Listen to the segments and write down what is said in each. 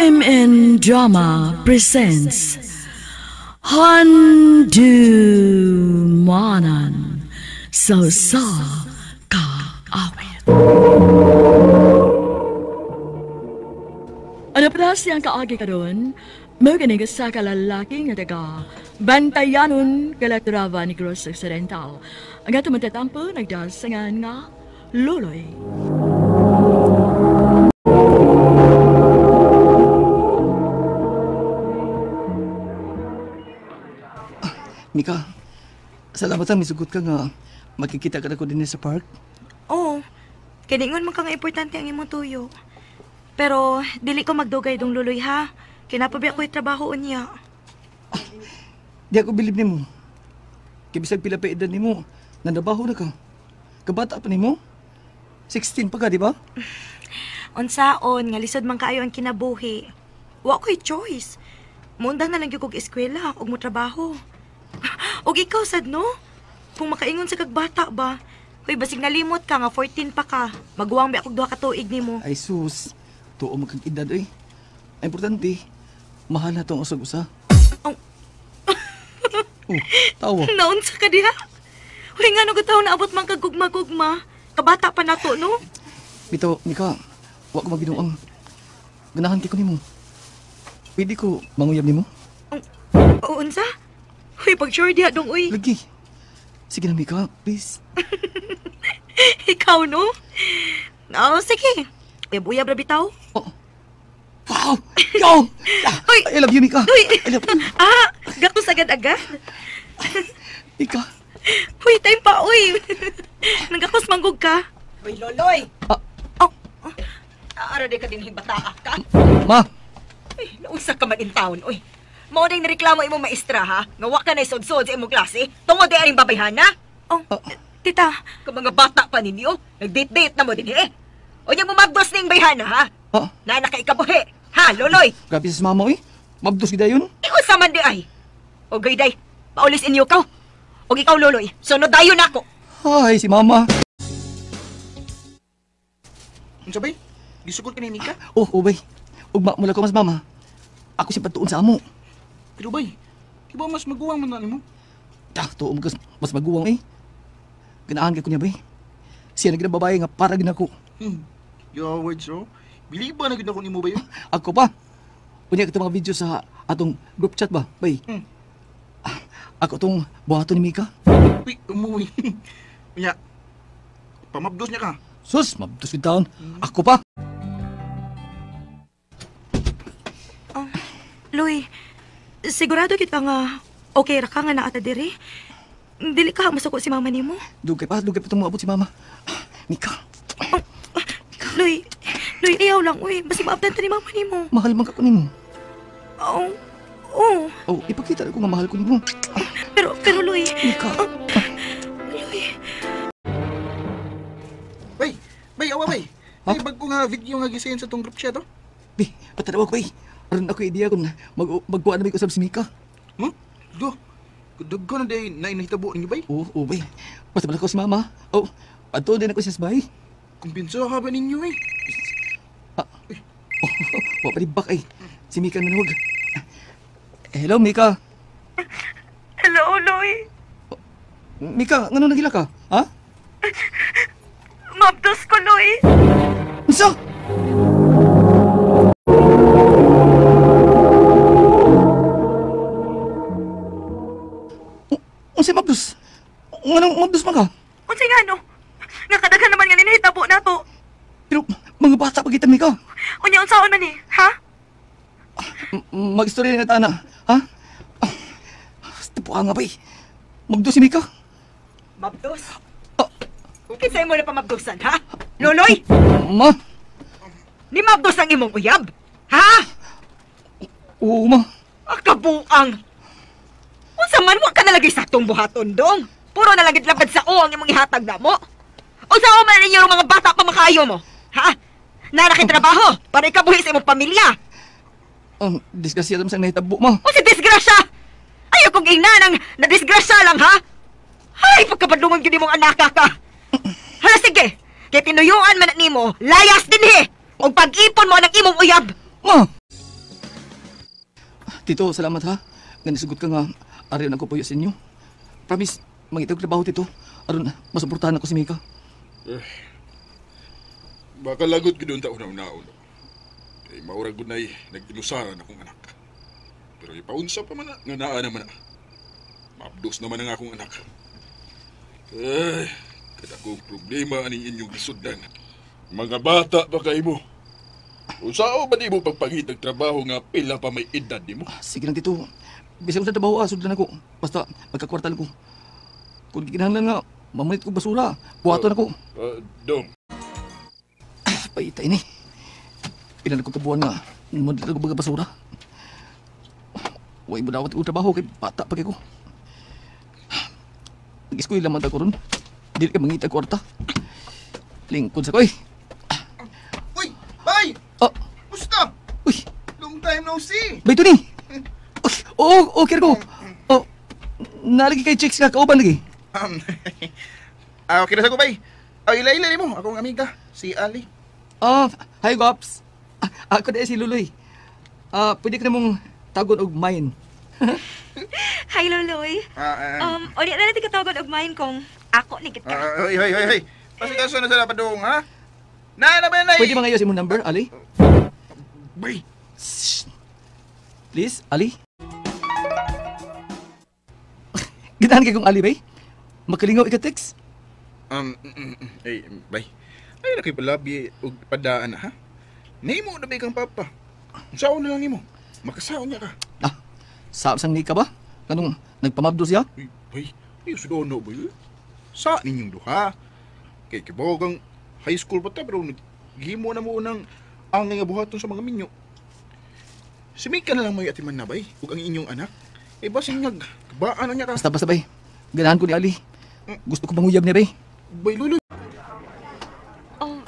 RMN Drama presents Handumanan sa Usa Ka Awit. Ano pa siyang kaagi karon? Mao gani sa kalalaki nga taga Bantayanon, Calatrava, Negros Occidental. Ang atong matatampo nagdasangan nga Luloy. Mika, salamat ang misugot ka nga makikita ka na ko din sa park. Oo, kiningon man ka nga importante ang imong tuyo. Pero dili ko magdugay dong Luloy ha. Kinapabi ako'y trabaho unya. Di ako bilib nimo. Kay bisag pila pa edad nimo, nandabaho na ka. Kabata pa nimo? 16 pa ka, di ba? Unsaon nga lisod man kaayo ang kinabuhi. Wa ko'y choice. Muundang na lang gyud kog eskwela ug mo trabaho. Og ikaw sad no? Kung makaingon sa kagbata ba? Hoy, basig nalimot ka nga 14 pa ka. Maguwang ba akog duha ka tuig nimo. Ay sus, tuo man kag edad oy. Ang importante, mahal na tong usag-usa. Oh. Oh, tawa. Naunsa ka diha? Hoy, ngano gud taw naabot man kag gugma-gugma? Kabata pa nato no? Bitaw, Mika, wa ko maginuang. Ganahan kay ko nimo. Pwede ko manguyab nimo? Oh, unsa? Hoy, pag sure diha dong uy. Lagi. Sige na, Mika, please. Ikaw no? Oh, sige. Uyab-uyab ra bitaw. Oh. Wow! Yo! Hoy! I love you, Mika. Uy! I love you. Ah, gatos agad-agad. Mika. Huy, time pa, uy. Nagakos manggug ka. Uy, Loloy! Ah. Oh! Ara di ka din hibataa ka. Ma! Uy, naunsa ka man in town, uy. Mao ding nareklamo imong maestra, ha? Nga wa ka na isod-sod sa imong klase. Tungod di aring babayhana. Oh, tita. Kung mga bata pa ninyo, nag-date-date na mo din, eh. O niya mo mabdos ning bayhana, ha? Ah. Na nakaikabuhi. Ha, Loloy? Grabe sa mama, uy. Mabdos gid dayon. Iunsa man di ay. O gayday, paulis inyo kaw. O ikaw, Loloy, sunod dayon ako. Ay, si mama. Unsa bay? Gisugot ka ni Mika? Oh, oh bay. Ugma mo lang ko mas mama. Ako si patuon sa amo. Pero bay, di ba mas maguwang man na nimo? Ta, tuo mo mas maguwang eh. Ganahan kay ko niya bay. Siya na gid ang babae nga para gid ako. Your words, oh. Believe ba na gid ako nimo bay? Ako pa. Unya katong mga video sa atong group chat ba, bay. Ako tong buhaton ni Mika. Uy, umuwi. Unya, pamabdos niya ka. Sus, mabdos gid taon. Ako pa. Oh, Luy, sigurado kita nga okay ra ka nga naata diri. Dili ka masuko si mama nimo. Dugay pa itong maabot si mama. Mika. Oh, Luy, Luy, ayaw lang, uy. Basi maabdan ta ni mama nimo. Mahal man ka ko nimo. Oo. Oh, oh. Oh, ipakita ko nga mahal ko nimo. Pero Luy. Mika. Oh, Luy. Bay, bay, awa bay. Ha? Ay, bago nga video nga gisend sa tong group chat, oh. Bay, patanaw ko, bay. Aron ako ideya kung magkuha na may usab si Mika. Huh? Do. Kuduggo na day na inahitabo ninyo, bay? Oo, oh, bay. Basta bala ko si mama. Oh, adto din ako siya sa bay. Kumpinsa ka ba ninyo, eh? Ah, oh, wa pa di bak, ay. Si Mika nanuwag. Hello, Mika. Hello, Loy. Mika, ngano nagila ka? Ha? Mabdos ko, Loy. Unsa? Unsa mabdos? Nganong mabdos man ka? Unsa nga no? Nga kadaghan naman nga ninahitabo nato. Pero mga bata pa kita, Mika. Unya unsaon man ni, ha? Mag-istorya na ta na, ha? Tapuha nga ba eh. Mabdos si Mika. Mabdos? Ah. Kinsay mo na pa mabdosan, ha? Loloy! Ma! Ni mabdos ang imong uyab, ha? Oo, ma. Ah, kabuang! Unsa man, wa ka nalagay sa atong buhaton, dong. Puro nalagid lapad sa o ang imong ihatag na mo. Unsa o man ninyo mga bata pa makaayo mo, ha? Nanakitrabaho para ikabuhi sa imong pamilya. Ang disgrasya naman sa nahitabo, ma. Unsa disgrasya? Ayaw kong ingnan ang nadisgrasya lang, ha? Ay, pagkabadlungan gyud imong anaka ka. Hala, sige. Kay tinuyuan man nimo, layas dinhi. Og pag-ipon mo ang imong uyab. Ma! Tito, salamat ha. Nga nisugot ka nga, ariyon ako puyo sa inyo. Promise, mangitag trabaho, Tito. Aron, masuportahan ako si Mika. Baka lagot gid unta una-unaon. Kay maura gud nay nag-inusaran akong anak. Pero ipaunsa pa man na, nga naa naman na. Maabdos naman ang akong anak. Ay, kada akong problema aning inyong gisudlan. Mga bata pa kay mo. Unsao ba di mo pagpangitag trabaho nga pila pa may edad nimo? Sige lang, Tito. Bisag sa trabaho, sudlan ako. Basta magkakwartal ko. Kung gikinahanglan nga, mamalit ko basura. Buhaton ako. Dong. Paita ini. Pila na ko kabuan nga, mamalit ko baga basura. Way mo dawat ko trabaho kay bata pa kay ko. Nag-eskwela man ta ko ron. Dili ka mangita kwarta. Lingkod sa ko eh. Uy! Bay! Oh, Musta? uy, Long time no see! bay ni. Uy, oo, okay ko. Oh, nalagi kay chicks nga kauban lagi. Okay na sa ko, bay. Ila-ila mo. Akong amiga, si Ali. Ah, hi Gops. Ako na si Luloy. Pwede ka namong tagon og mine. Hi, Loloy. Uli na natin katawagan og mine kung ako ni gid ka. Hoy, hoy, hoy, hoy. Pasikaso na sa padung, ha? Na, na, na, Pwede ba ngayon imong number, Ali? Bay! Shh. Please, Ali. Ganahan kay kong Ali, bay? Makalingaw ika-text? Ay, bay. Ay, na kay palabi og padaan, ha? Nimo na bay kang papa. Saon na lang nimo. Makasaon niya ka. Ah, saab sang ni ka ba? Kanong nagpamabdo siya? Uy, bay, ay sudono ba yun? Sa ninyong duha. Kay kibaw kang high school pa ta, pero gimo na mo ng angay nga buhaton sa mga minyo. Si Mika na lang may atiman na bay, ug ang inyong anak. Eh, basin nga, baan na niya ka. Basta bay. Ganahan ko ni Ali. Gusto ko manguyab niya, bay. Bay, Luloy. Oh,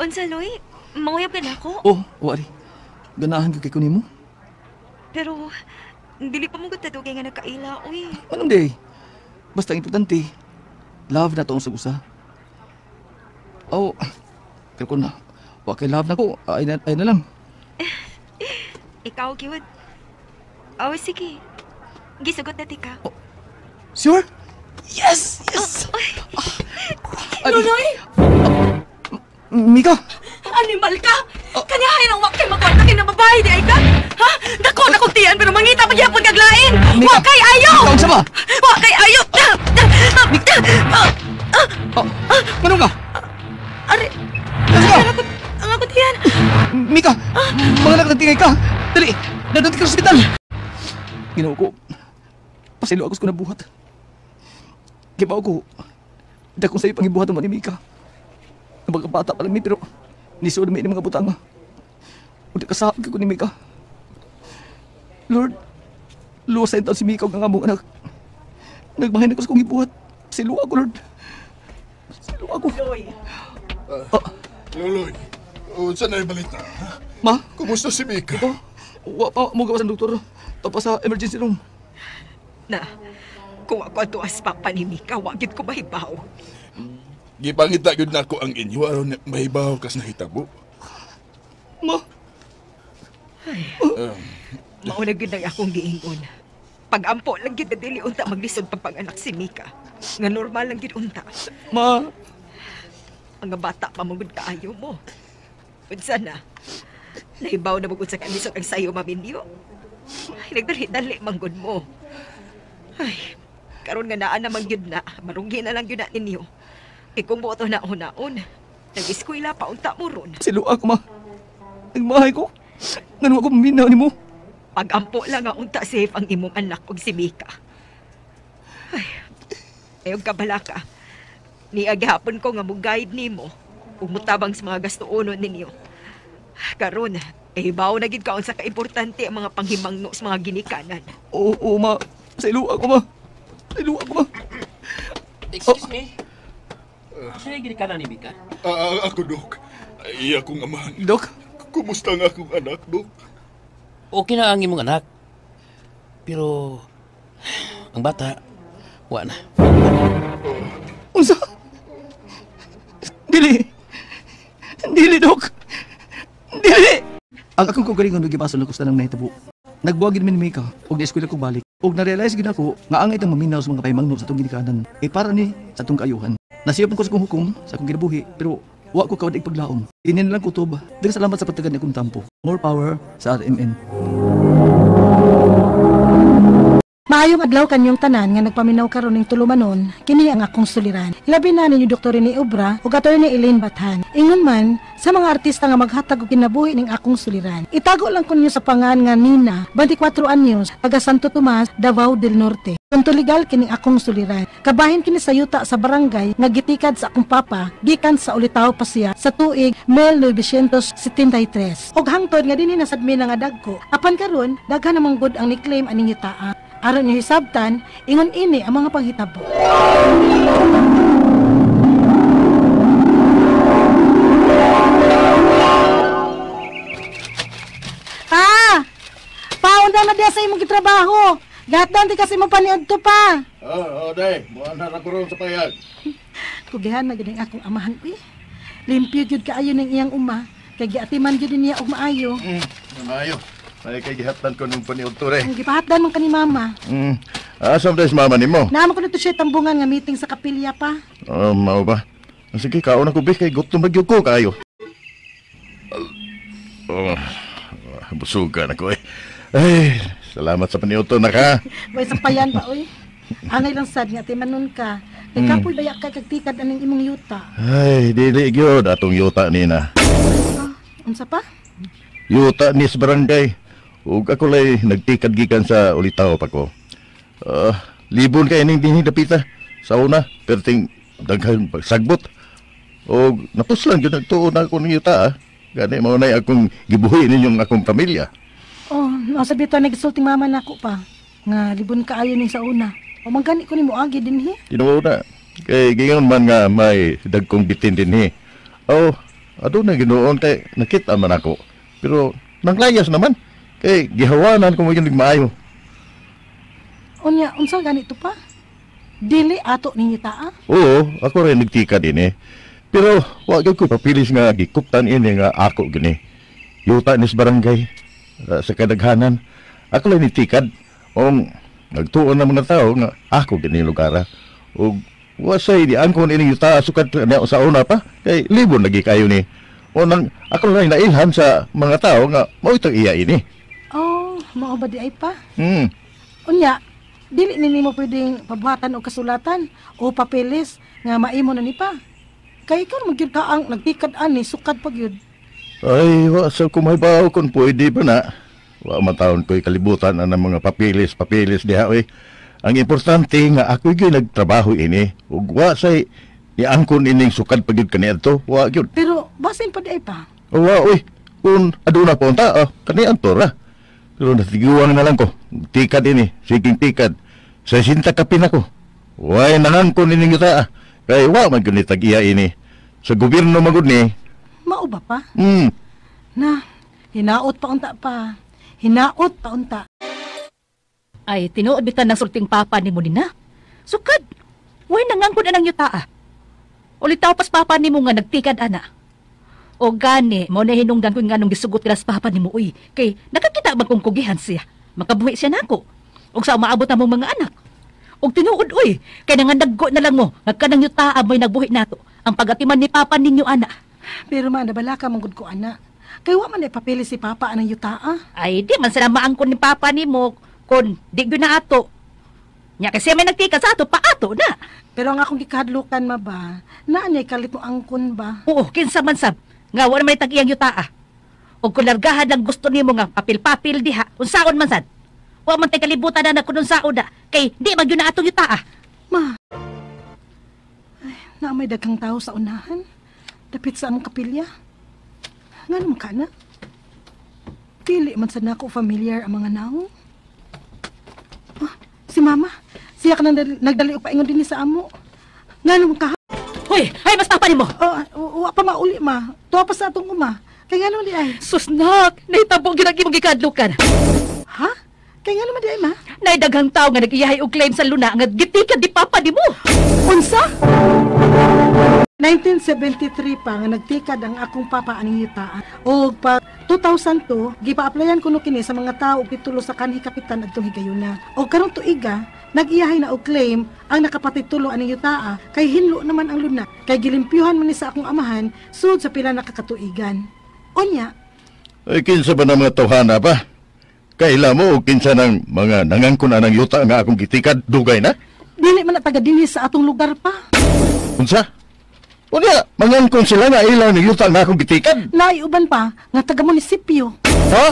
unsa, Loy? Manguyab ka na ako? Oh, oh, Ali. Ganahan ko kay ko nimo. Pero dili pa mo gud tadugay nga nagkaila, uy. Anong day? Basta ang importante, love na to ang usa. Oh, pero kung na, wa kay love na ko, ay na lang. Ikaw gyud. Oh, sige. Gisugot na ti ka. Sure? Yes! Yes! Luloy! Mika! Animal ka! Kanihay lang wa kay makwarta kay na babae di ay ka? Ha? Dako na kong tiyan pero mangita pagyapon kag lain. Mika! Wa kay ayo! Mika, unsa ba? Wa kay ayo! Oh, manong ka? Ari, Unsa ka? ang ako tiyan. Mika! Mga anak ng tingay ka! Dali! Nadunti ka sa ospital! Ginoo ko, pasilo ako sa nabuhat. Kibaw ko, dakong sa'yo pangibuhat mo ni Mika. Ang bata pa lang mi, pero nisuod mi ni mga butanga. Udah kasabot ko ni Mika. Lord, luwas sa si Mika ang among anak. Nagmahin ako sa kong ibuhat. Pasilo ako, Lord. Pasilo ako. Luloy, unsa na balita? Ha? Ma, Kumusta si Mika? oh, wa pa mo gawas ang doktor. Tapos sa emergency room. Na, kung ako ato as papa ni Mika, wa gyud ko mahibaw. Gipangita gyud nako ang inyo aron mahibaw kas nahitabo. Ma, Mao na gyud ang akong giingon. Pag-ampo lang gyud na dili unta maglisod pagpanganak si Mika. Nga normal lang gyud unta. ma, Mga bata pa man gud kaayo mo. Unsa na? Nahibaw na mo sa kalisod ang sayo maminyo. Ay, nagdali-dali man gud mo. Ay, karon nga naa naman gyud na, marunggi na lang gyud na ninyo. Kay kung buoto na una-un, nag-eskwela pa unta mo ron. pasilo ako, ma. Nagmahay ko. Ngano ako maminaw ni mo. Pag-ampo lang nga unta safe ang imong anak og si Mika. Ay, ayog kabala ka. Niagihapon ko nga mo guide nimo ug mutabang sa mga gastuonon ninyo. Karon, eh, na gid ka unsa ka importante ang mga panghimangno sa mga ginikanan. Oo, oo, ma. Pasilo ako, ma. Pasilo ako, ma. Excuse me? Sino yung ginikanan ni Mika? Ako, Dok. Ay, akong amahan. Dok, Kumusta ang akong anak, Dok? Okay na ang imong anak. Pero ang bata, wa na. unsa? Dili. Dili, Dok. Dili. Ang akong kagalingon gibaso na ko sa nang nahitabo. Nagbuwag gid mi ni Mika og ni-eskwela ko balik. Og na-realize gid ako nga ang itang maminaw sa mga paimangno sa atong ginikanan kay para ni sa atong kaayuhan. Nasiyop ko sa akong hukom sa akong kinabuhi pero wa ko kawad paglaom. Ini na lang kutob. Daghang salamat sa pagtagan ni akong tampo. More power sa RMN. Maayong adlaw kanyong tanan nga nagpaminaw karon ning tulumanon, kini ang akong suliran. Labi na ninyo Dr. Rene Obra ug Attorney Elaine Bathan. Ingon man sa mga artista nga maghatag og kinabuhi ning akong suliran. Itago lang kunyo sa pangan nga Nina, 24 anyos, taga Santo Tomas, Davao del Norte. Punto legal kining akong suliran. Kabahin kini sa yuta sa barangay nga gitikad sa akong papa gikan sa Ulitaw pa siya sa tuig 1973. Og hangtod nga dinhi na sad mi nga dagko. Apan karon daghan namang gud ang ni-claim aning yutaa. Aron niyo hisabtan, ingon ini ang mga panghitabo. Pa! Paunda na diya sa imong gitrabaho. Gatdan di kasi mo paniod to pa. Oo, day. Buwan na ron sa payag. Kugihan na gid ang akong amahan, uy. Limpyo gyud kaayo ning iyang uma. Kay giatiman gyud niya og maayo. Maayo. Ay kay gihatdan ko nung paniod to, re. Ang gipahatdan man kani mama. Asa man mama nimo? Naamo ko nito siya tambungan nga meeting sa kapilya pa. Oh, mao ba? Sige, kaon ako be kay gutom na gyud ko kaayo. Oh, busugan ako eh. Ay, salamat sa paniod to na ka. Way sampayan pa oy. Angay lang sad nga timanon ka. Kay kapoy baya kay kagtikad aning imong yuta. Ay, dili gyud atong yuta nina. Unsa pa? Yuta ni sa barangay. Ug ako lay nagtikad gikan sa Ulitaw pa ko. Libon kay ning dinhi dapita. Sa una, perting daghan sagbot. Og napuslan gyud nagtuon ako ning yuta. Gani mao nay akong gibuhi ninyong akong pamilya. Oh, mao sabi to nagsulting mama nako pa nga libon kaayo ning sa una. O manggani ko nimo agi dinhi. Tinuod na. Kay gingon man nga may dagkong bitin dinhi. Oh, aduna Ginoon kay nakita man ako. Pero nanglayas naman kay gihawanan ko mo yun maayo. Unya, unsa gani to pa? Dili ato ninyo taa? Oo, ako rin nagtika din eh. Pero wa gyud ko papilis nga gikuptan ini nga ako gini. Yuta ni sa barangay sa kadaghanan. Ako lang nagtikad. Ong nagtuon ng mga tao nga ako gini lugar. Og wa say di angkon ini yuta sukat sa una pa kay libon lagi kayo ni. O nang ako lang nailhan sa mga tao nga mao itong iya ini. Oh, mao ba di ay pa? Unya, dili ni nimo pwedeng pabuhatan og kasulatan o papeles nga maimo na ni pa. Kay ikaw man gyud ka ang nagtikad ani sukad pa gyud. Ay, wa sa kumaybaw kung pwede pa na. Wa man taon ko'y kalibutan ang mga papeles diha oy. Ang importante nga ako gyud nagtrabaho ini ug wa say iangkon ining sukad pa gyud kaniadto, wa gyud. Pero basin pa di ay pa. Wa oy, kung aduna pa unta, kaniadto ra. Pero natiguan na lang ko. Tikad ini, siging tikad. Sa sinta kapin ako. Way nangangkon ining yuta. Kay wa man gyud ni tag-iya ini. Sa gobyerno magud ni. Mao ba pa? Na, hinaot pa unta pa. Hinaot pa unta. Ay, tinuod bitan ng sulting papa ni mo nina. Sukad, way nangangkon anang yutaa. Ulitaw pas papa ni mo nga nagtikad ana. O gani, mo na hinungdan ko nga nung gisugot kila sa papa ni mo, uy. Kay nakakita ba kung kugihan siya? Makabuhi siya nako. Og sa umaabot na mong mga anak. Og tinuod, uy, kay nangandaggo na lang mo, nagkanang yutaa mo'y nagbuhi nato. Ang pagatiman ni papa ninyo, ana. Pero man, nabala ka manggod ko, ana. Kay wa man ipapili si papa anang yutaa. Ay, di man sila maangkon ni papa ni mo, kun di gyud na ato. Nya kasi may nagtika sa ato, paato na. Pero ang akong gikahadlukan ma ba, naa niya kalit mo angkon ba? Oo, kinsa man sab, nga wa may tag-iyang yutaa. Og kung largahan lang gusto nimo nga papil-papil diha, unsaon man sad. Wa man tay kalibutan na kun unsaon na, kay di man gyud na atong yutaa. Ma. Ay, naa may daghang tao sa unahan. Dapit sa among kapilya. Nga naman ka na? Dili man sa nako familiar ang mga naong. Ah, si mama. Siya ka nang nagdali og paingon dinhi sa amo. Nga naman ka? Hoy, ay mas papa nimo. Oh, wa pa mauli ma. Tuwa pa sa atong uma. Kay nga naman di ay? Susnak, nahitabo gyud ang imong gikadlukan. Ha? Kay nga naman di ay ma? Nay daghang tawo nga nag-iyahay og claim sa luna nga gitikad di papa nimo. Unsa? 1973 pa nga nagtikad ang akong papa aning yuta. Og pa 2002, gipa-applyan kuno kini sa mga tao og titulo sa kanhi kapitan adtong higayuna. Og karong tuiga, nag-iyahay na og claim ang nakapatitulo aning yutaa kay hinlo naman ang luna kay gilimpyuhan man ni sa akong amahan sud sa pila na kakatuigan. Unya, Ay, kinsa ba ng mga tawhana pa? Kaila mo o kinsa ng mga nangangkon anang yuta nga akong gitikad, dugay na? Dili man na taga dinhi sa atong lugar pa. Unsa? Unya, mangangkon sila nga ilang ng yuta nga akong gitikad. Naiuban pa nga taga munisipyo. Ha?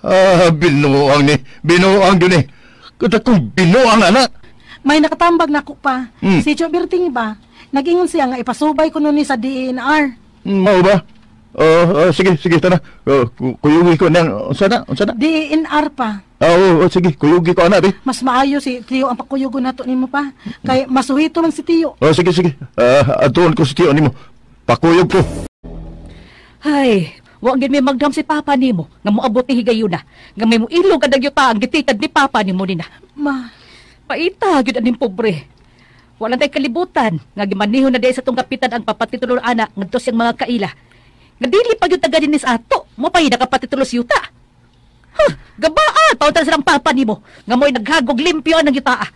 Ah, binuang ni. Binuang dun eh. Kada kong binuang anak. May nakatambag nako pa. Si Cho Berting ba? Nag-ingon siya nga ipasubay ko nun ni sa DENR. Mao ba? Oh, oh, sige, sige, tara. Oh, kuyugi ko nang, unsa na, unsa na? DENR pa. Ah, oh, oh, sige, kuyugi ko ana, be. Mas maayo si Tio ang pakuyugo nato nimo pa. Kay masuhito man si Tio. Oh, sige, sige. Ah, atuon ko si Tio nimo. Pakuyog ko. Ay, wa gid may magdam si papa nimo nga moabot ni higayuna. Nga may moilog ang yuta ang gitikad ni papa nimo nina. Ma, paita gyud aning pobre. Wala tay kalibutan nga gimaniho na diay sa tong kapitan ang papatitulo ana ngadto siyang mga kaila. Nga dili pa gyud taga dinhi sa ato, mo pa nakapatitulo sa yuta. Huh, gabaa tawtan silang papa nimo nga mo'y naghagog limpyo ang yuta.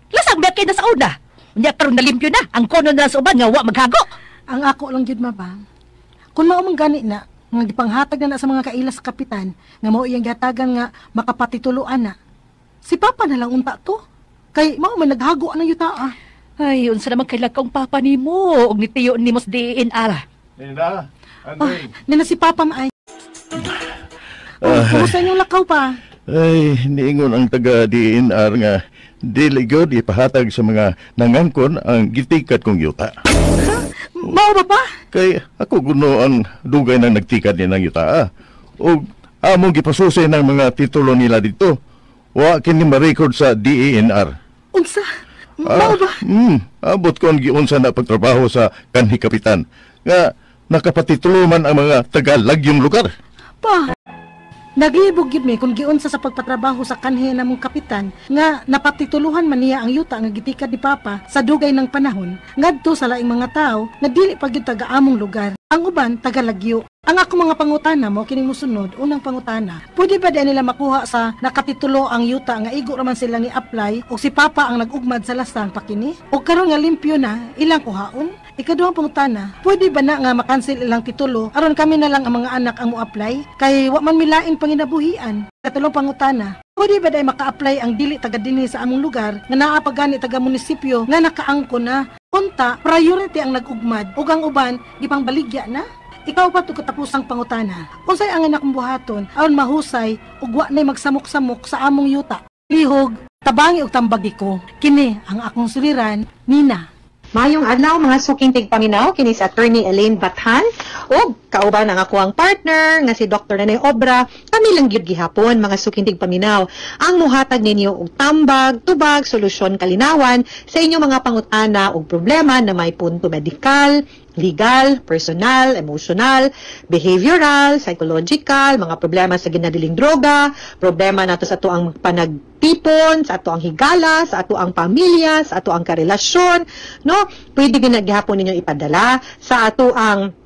Lasang biya kay na sa una. Unya karon nalimpyo na ang kono na sa uban nga wa maghago. Ang ako lang gyud ma ba. Kun mao man gani na nga gipanghatag na, na sa mga kaila sa kapitan nga mao iyang gihatagan nga makapatitulo ana. Si papa na lang unta to. Kay mao man naghago ang yuta. Ay, unsa naman kay lagkong papa nimo og ni tiyo nimo sa DNR. Nina, Ah, nina si papa maay. Oh, kumusta inyong lakaw pa? Ay, niingon ang taga DNR nga dili gyud ipahatag sa mga nangangkon ang gitikad kong yuta. Mao ba pa? Kay ako kuno ang dugay nang nagtikad ni ng yuta. Ah. Og among gipasusi ng mga titulo nila dito. Wa kini ma-record sa DENR. Unsa? Mao ba? Abot ko ang giunsa na pagtrabaho sa kanhi kapitan nga nakapatitulo man ang mga taga-lagyong lugar. Pa. Naglibog gyud mi kung giunsa sa pagpatrabaho sa kanhi namong kapitan nga napatituluhan man niya ang yuta nga gitikad ni papa sa dugay ng panahon ngadto sa laing mga tawo nga dili pa gyud taga among lugar. Ang uban taga Lagyo. Ang akong mga pangutana mo kining mosunod, unang pangutana, pwede ba di nila makuha sa nakatitulo ang yuta nga igo raman sila ni apply o si papa ang nag-ugmad sa lasang pakini? O karon nga limpyo na ilang kuhaon? Ikaduhang pangutana, pwede ba na nga makansel ilang titulo aron kami na lang ang mga anak ang mo-apply kay wa man milain panginabuhian? Katulong pangutana, pwede ba day maka-apply ang dili taga dinhi sa among lugar nga naa pa gani taga munisipyo nga nakaangko na? Unta, priority ang nag-ugmad ug ang uban gipangbaligya na? Ikaw pa to katapusang pangutana. Unsay ang akong buhaton aron mahusay ug wa nay magsamok-samok sa among yuta? Lihog, tabangi og tambagi ko. Kini ang akong suliran, Nina. Mayong adlaw mga suking tigpaminaw kini si Attorney Elaine Bathan ug kauban ang akoang partner nga si Dr. Rene Obra. Kami lang gyud gihapon mga suking tigpaminaw ang muhatag ninyo og tambag, tubag, solusyon, kalinawan sa inyong mga pangutana ug problema na may punto medikal, legal, personal, emotional, behavioral, psychological, mga problema sa ginadiling droga, problema nato sa ato ang panagtipon, sa ato ang higala, sa ato ang pamilya, sa ato ang karelasyon, no? Pwede ginaghapon ninyo ipadala sa ato ang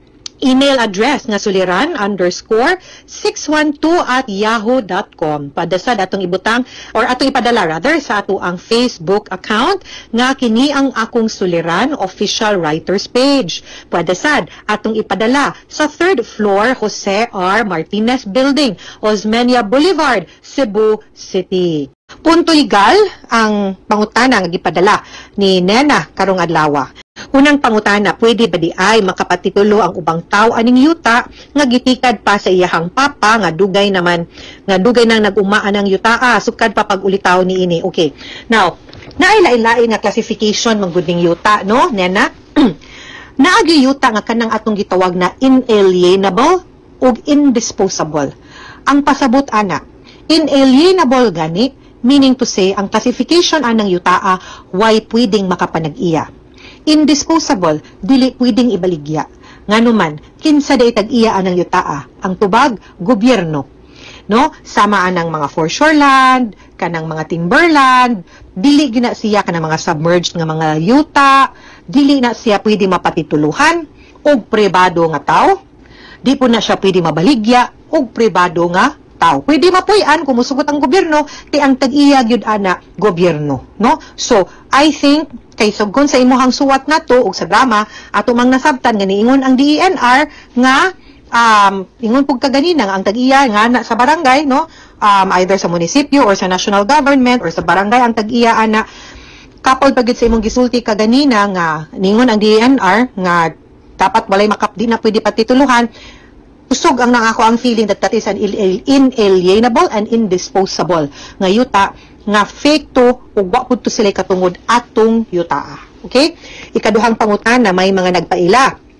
email address nga suliran_612@yahoo.com. Padasad atong ibutang or atong ipadala rather sa ato ang Facebook account nga kini ang akong Suliran official writers page. Padasad atong ipadala sa 3rd floor Jose R. Martinez Building, Osmeña Boulevard, Cebu City. Punto legal ang pangutana nga gipadala ni Nena karong adlaw. Unang pangutana, pwede ba di ay makapatitulo ang ubang tao aning yuta nga gitikad pa sa iyahang papa nga dugay naman nga dugay nang nag-umaan ang yuta, sukad pa pag-ulitaw ni ini. Okay. Now, naay lain-lain nga classification man gud ning yuta, no, Nena? Naagi yuta nga kanang atong gitawag na inalienable ug indisposable. Ang pasabot ana, inalienable gani, meaning to say ang classification anang yutaa way pwedeng makapanag-iya. Indisposable, dili pwedeng ibaligya. Nganuman, kinsa day tag-iya anang yutaa? Ang tubag, gobyerno. No? Sama anang mga foreshore land, Kanang mga timberland, dili gyud na siya kanang mga submerged nga mga yuta, dili na siya pwede mapatituluhan og pribado nga tao. Di po na siya pwede mabaligya og pribado nga tao. Pwede mapuy-an kung musugot ang gobyerno, kay ang tag-iya gyud ana gobyerno, no? So, I think kay sugkon sa imuhang suwat nato ug sa drama ato mang nasabtan nga niingon ang DENR nga ingon pug kaganina nga ang tag-iya nga na sa barangay, no, either sa munisipyo or sa national government or sa barangay ang tag-iya ana. Coupled pa gyud sa imong gisulti kaganina nga ningon ang DENR nga dapat walay makap, di na pwede patituluhan. Kusog ang nang ako ang feeling that that is an inalienable and indisposable nga yuta nga fake to ug wa pud to sila katungod atong yuta. Okay? Ikaduhang pangutana, may mga nagpaila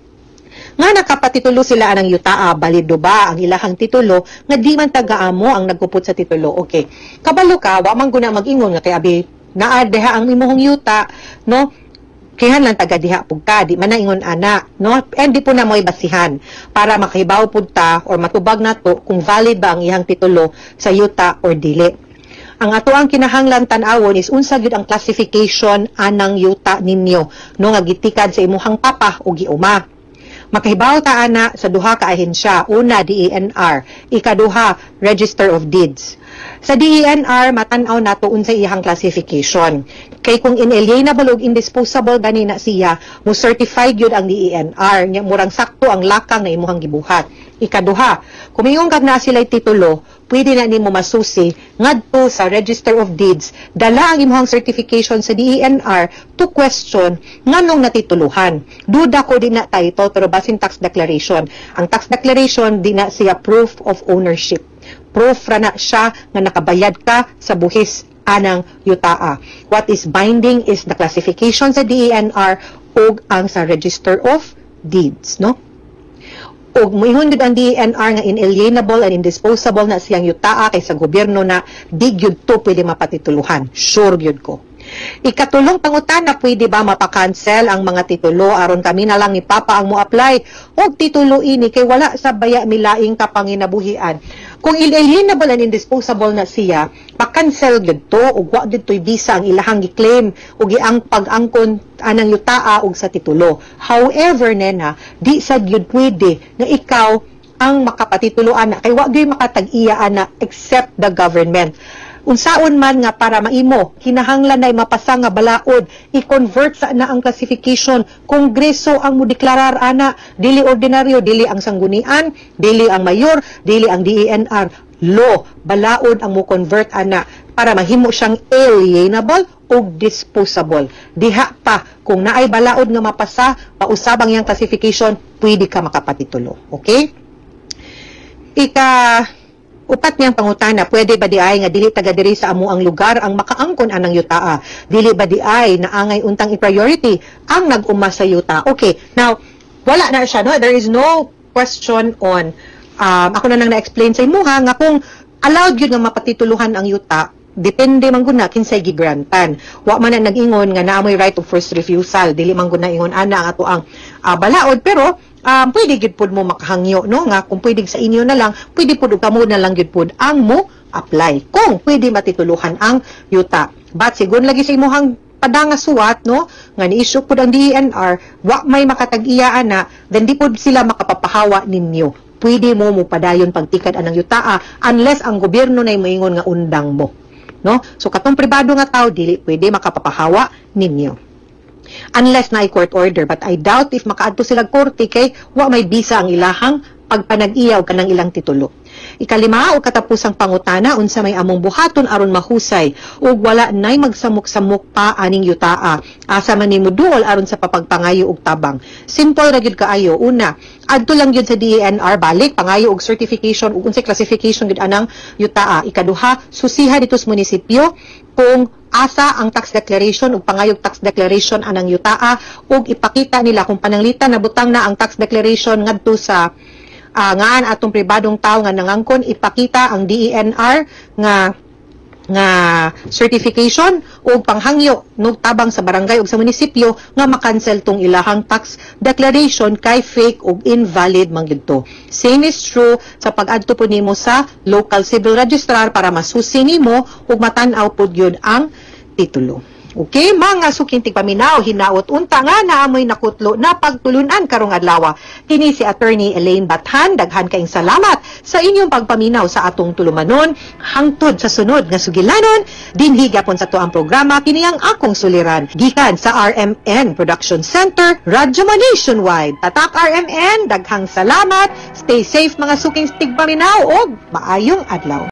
nga nakapatitulo sila anang yutaa, balido ba ang ilahang titulo nga di man taga-amo ang nagkupot sa titulo? Okay. Kabalo ka, wa man guna mag-ingon nga kay abi naa diha ang imong yuta, no? Kinahanglan taga diha pug ka, di man na ingon ana, no? And di po na mo'y basihan para makahibaw pud ta or matubag nato kung valid ba ang iyang titulo sa yuta or dili. Ang ato ang kinahanglan tan-awon is unsa gyud ang classification anang yuta ninyo, no, nga gitikad sa imuhang papa o giuma. Makahibaw ta ana sa duha ka ahensya. Una, DENR. Ikaduha, Register of Deeds. Sa DENR, matan-aw nato unsay iyang classification. Kay kung inalienable ug indisposable gani na siya, mo certify gyud ang DENR. Nya murang sakto ang lakang na imuhang gibuhat. Ikaduha, kung ingon kag naa sila'y titulo, pwede na nimo masusi ngadto sa Register of Deeds, dala ang imuhang certification sa DENR to question nganong natituluhan. Duda ko di na title pero basin tax declaration. Ang tax declaration, di na siya proof of ownership. Proof ra na siya nga nakabayad ka sa buhis anang yutaa. What is binding is the classification sa DENR ug ang sa Register of Deeds, no? Og muingon gud ang DENR nga inalienable and indisposable na siyang yutaa kay sa gobyerno na, di gyud to pwede mapatituluhan. Sure gyud ko. Ikatulong pangutana, pwede ba mapakancel ang mga titulo aron kami na lang ni Papa ang mo-apply og titulo ini kay wala sa baya milaing kapanginabuhian? Kung inalienable and indisposable na siya, pa-cancel gyud to ug wa gyud to'y visa ang ilahang gi-claim ug ang pag-angkon anang yutaa ug sa titulo. However, nena, di sad gyud pwede nga ikaw ang makapatitulo ana kay wa gyud makatag-iya ana except the government. Unsaon man nga para maimo, kinahanglan na mapasa nga balaod, i-convert sa na ang classification. Kongreso ang modeklarar ana, dili ordinaryo, dili ang sanggunian, dili ang mayor, dili ang DENR. Law, balaod ang mo convert ana para mahimo siyang alienable o disposable. Diha pa, kung naay balaod nga mapasa, pausab ang iyang classification, pwede ka makapatitulo. Okay? Ika upat niyang pangutana, pwede ba di ay nga dili taga diri sa amo ang lugar ang makaangkon anang yutaa? Dili ba di ay naangay untang i-priority ang nag-uma sa yuta? Okay, now, wala na siya, no? There is no question on, ako na lang na-explain sa imuha nga kung allowed yun nga mapatituluhan ang yuta, depende man gud na kinsay gigrantan. Wa man na nag-ingon nga naa moy right of first refusal, dili man gud na ingon ana ang ato ang balaod, pero pwede gyud pud mo makahangyo, no, nga kung pwede sa inyo na lang, pwede pud kamo na lang gyud pud ang mo apply kung pwede matituluhan ang yuta. But sigon lagi sa imuhang padanga suwat, no, nga ni-issue pud ang DENR, wa may makatag-iya ana, then di pud sila makapapahawa ninyo. Pwede mo mopadayon pagtikad anang yutaa unless ang gobyerno na moingon nga undang mo, no? So katong pribado nga tao, dili pwede makapapahawa ninyo unless na court order, but I doubt if makaadto sila korte kay wa may bisa ang ilahang pagpanag-iya og kanang ilang titulo. Ikalima o katapusang pangutana, unsa may among buhaton aron mahusay ug wala nay magsamok-samok pa aning yutaa? Asa man nimo duol aron sa papagpangayo og tabang? Simple ra gyud kaayo. Una, adto lang gyud sa DENR, balik pangayo og certification ug unsay classification gyud anang yutaa. Ikaduha, susiha dito sa munisipyo kung asa ang tax declaration ug pangayog tax declaration anang yutaa ug ipakita nila kung pananglitan nabutang na ang tax declaration ngadto sa ngaan atong pribadong tawo nga nangangkon, ipakita ang DENR nga nga certification o panghangyo no tabang sa barangay o sa munisipyo nga makancel tong ilahang tax declaration kay fake o invalid man gyud to. Same is true sa pag-adto po nimo sa local civil registrar para masusi nimo ug matan-aw pod gyud ang titulo. Okay, mga suking tigpaminaw, hinaot unta nga naamoy nakutlo na pagtulunan karong adlaw. Kini si Attorney Elaine Bathan, daghan kaayong salamat sa inyong pagpaminaw sa atong tulumanon hangtod sa sunod nga sugilanon dinhi gyapon sa atuang programa, kini ang akong suliran, gikan sa RMN Production Center, Radyo Nationwide. Tatak RMN, daghang salamat. Stay safe, mga suking tigpaminaw, og maayong adlaw.